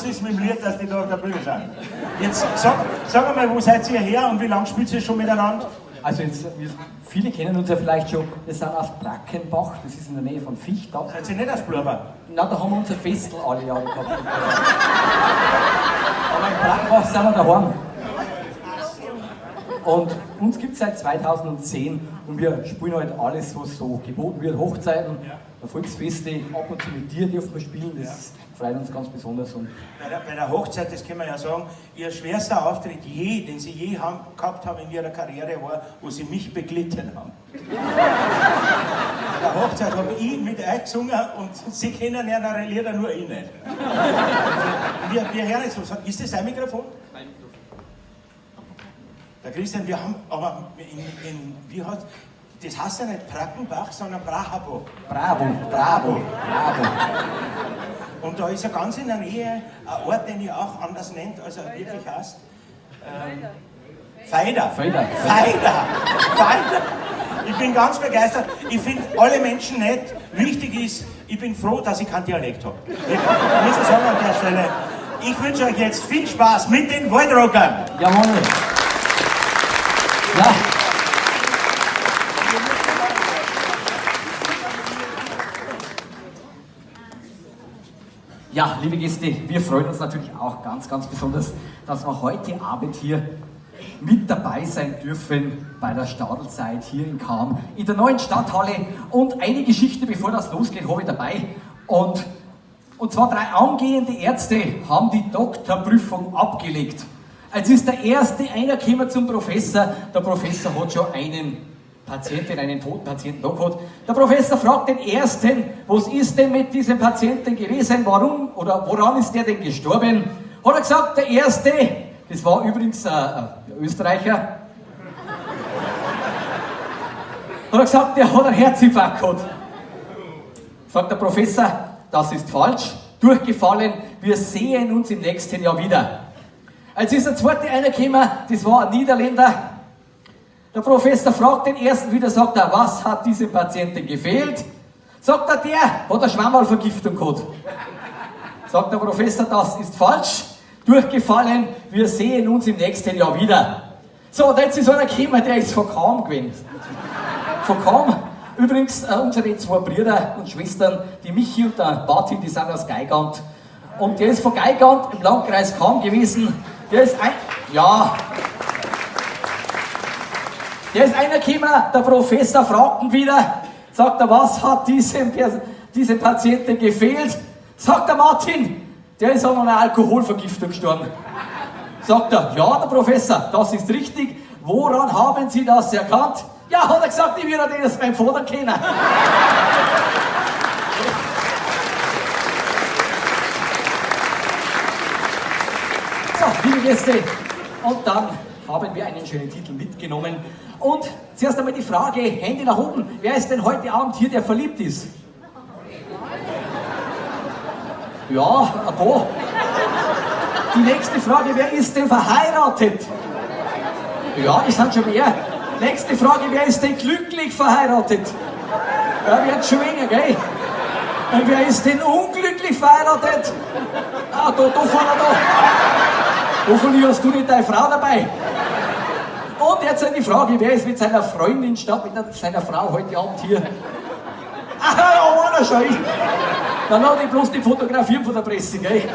ist mit dem Lied, dass die da auf der Bühne sind. Jetzt sag einmal, wo seid ihr her und wie lange spielt ihr schon miteinander? Also jetzt, viele kennen uns ja vielleicht schon, wir sind aus Brackenbach, das ist in der Nähe von Viechtach. Seid ihr nicht aus Blurber? Na, da haben wir unser Festel alle Jahre gehabt. Aber in Brackenbach sind wir daheim. Und uns gibt es seit 2010 und wir spielen halt alles, was so geboten wird, Hochzeiten, ja. Volksfeste, ab und zu mit dir dürfen wir spielen, das freut uns ganz besonders. Und bei der Hochzeit, das können wir ja sagen, ihr schwerster Auftritt je, den sie je gehabt haben in ihrer Karriere war, wo sie mich beglitten haben. Bei der Hochzeit habe ich mit euch gesungen und sie kennen ja ihre Lieder, nur ich nicht. Wir hören jetzt was. Ist das dein Mikrofon? Mein Mikrofon. Der Christian, wir haben, aber wie hat, das heißt ja nicht Brackenbach, sondern Brachabo. Bravo, Bravo, Bravo. Und da ist ja ganz in der Nähe ein Ort, den ihr auch anders nennt, als er wirklich heißt. Feider. Feider. Feider. Feider. Ich bin ganz begeistert. Ich finde alle Menschen nett. Wichtig ist, ich bin froh, dass ich keinen Dialekt habe. Ich muss ich sagen an der Stelle. Ich wünsche euch jetzt viel Spaß mit den Waldrockern. Jawohl. Ja. Ja, liebe Gäste, wir freuen uns natürlich auch ganz, ganz besonders, dass wir heute Abend hier mit dabei sein dürfen bei der Stadelzeit hier in Cham, in der neuen Stadthalle. Und eine Geschichte, bevor das losgeht, habe ich dabei. Und zwar 3 angehende Ärzte haben die Doktorprüfung abgelegt. Jetzt ist der erste einer gekommen zum Professor. Der Professor hat schon einen Patienten, einen toten Patienten da gehabt. Der Professor fragt den ersten, was ist denn mit diesem Patienten gewesen, warum oder woran ist der denn gestorben? Hat er gesagt, der erste, das war übrigens ein Österreicher, hat er gesagt, der hat einen Herzinfarkt gehabt. Sagt der Professor, das ist falsch, durchgefallen, wir sehen uns im nächsten Jahr wieder. Jetzt ist der zweite einer gekommen, das war ein Niederländer. Der Professor fragt den ersten wieder, sagt er, was hat diesem Patienten gefehlt? Sagt er, der hat eine Schwammerlvergiftung gehabt. Sagt der Professor, das ist falsch, durchgefallen, wir sehen uns im nächsten Jahr wieder. So, und jetzt ist einer gekommen, der ist von Cham gewesen. Von Cham. Übrigens, unsere 2 Brüder und Schwestern, die Michi und der Martin, die sind aus Geigand. Und der ist von Geigand im Landkreis Cham gewesen. Der ist Der ist einer gekommen, der Professor fragt ihn wieder, sagt er, was hat diesem Patienten gefehlt? Sagt der Martin, der ist an einer Alkoholvergiftung gestorben. Sagt er, ja, der Professor, das ist richtig. Woran haben Sie das erkannt? Ja, hat er gesagt, ich würde das meinem Vater kennen. So, liebe Gäste, und dann haben wir einen schönen Titel mitgenommen. Und zuerst einmal die Frage, Hände nach oben, wer ist denn heute Abend hier, der verliebt ist? Ja, ein paar. Die nächste Frage, wer ist denn verheiratet? Ja, das sind schon mehr. Nächste Frage, wer ist denn glücklich verheiratet? Ja, wird schon weniger, gell? Und wer ist denn unglücklich verheiratet? Ah, da vorne, da. Hoffentlich hast du nicht deine Frau dabei. Und jetzt die Frage, wer ist mit seiner Freundin statt mit seiner Frau heute Abend hier? Ah, ja, einer schon. Dann hat ich bloß die fotografieren von der Presse, gell?